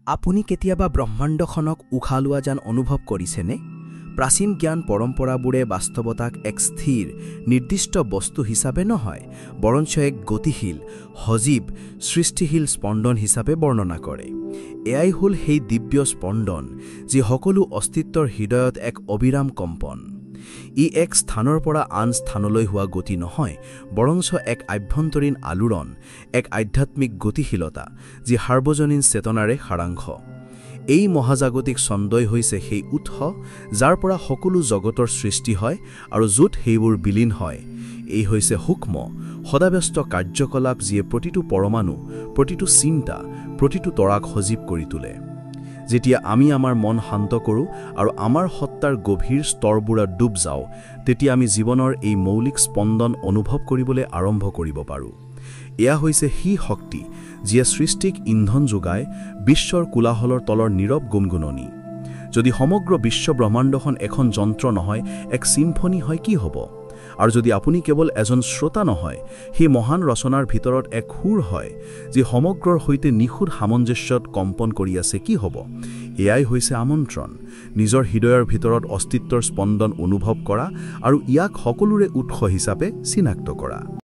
আপুনি কেতিয়াবা ব্ৰহ্মাণ্ডখনক উশাহ লোৱা যেন অনুভৱ কৰিছেনে? প্ৰাচীন জ্ঞান পৰম্পৰাবোৰে বাস্তৱতাক এক স্থিৰ, নিৰ্দিষ্ট বস্তু হিচাপে নহয়, বৰঞ্চ এক গতিশীল, সজীৱ, সৃষ্টিশীল স্পন্দন হিচাপে বৰ্ণনা কৰে। এয়াই হ'ল সেই দিব্য স্পন্দন, যি সকলো অস্তিত্বৰ হৃদয়ত এক অবিৰাম কম্পন। ই এক স্থানৰ পৰা আন স্থানলৈ হোৱা গতি নহয়, বৰঞ্চ এক আভ্যন্তৰীণ আলোড়ন, এক আধ্যাত্মিক গতিশীলতা, যি সাৰ্বজনীন চেতনাৰে সাৰাংশ। এই মহাজাগতিক ছন্দই হৈছে সেই উৎস, যাৰ পৰা সকলো জগতৰ সৃষ্টি হয় আৰু য'ত সেইবোৰ বিলীন হয়। এই হৈছে সূক্ষ্ম, সদাব্যস্ত কাৰ্যকলাপ, যিয়ে প্ৰতিটো পৰমাণু, প্ৰতিটো চিন্তা, প্ৰতিটো তৰাক সজীৱ কৰি তোলে। যেতিয়া আমি আমাৰ মন শান্ত কৰোঁ আৰু আমাৰ সত্তাৰ গভীৰ স্তৰবোৰত ডুব যাওঁ, তেতিয়া আমি জীৱনৰ এই মৌলিক স্পন্দন অনুভৱ কৰিবলৈ আৰম্ভ কৰিব পাৰোঁ। এয়া হৈছে সেই শক্তি, যিয়ে সৃষ্টিক ইন্ধন যোগায়, বিশ্বৰ কোলাহলৰ তলৰ নীৰৱ গুণগুণনি। যদি সমগ্ৰ বিশ্ব ব্ৰহ্মাণ্ডখন এখন যন্ত্ৰ নহয়, এক চিম্ফনী হয়, কি হ'ব? আৰু যদি আপুনি কেৱল এজন শ্ৰোতা নহয়, সেই মহান ৰচনাৰ ভিতৰত এক সুৰ হয়, যি সমগ্ৰৰ সৈতে নিখুঁত সামঞ্জস্যত কম্পন কৰি আছে, কি হ'ব? এয়াই হৈছে আমন্ত্ৰণ: নিজৰ হৃদয়ৰ ভিতৰত অস্তিত্বৰ স্পন্দন অনুভৱ কৰা আৰু ইয়াক সকলোৰে উৎস হিচাপে চিনাক্ত কৰা।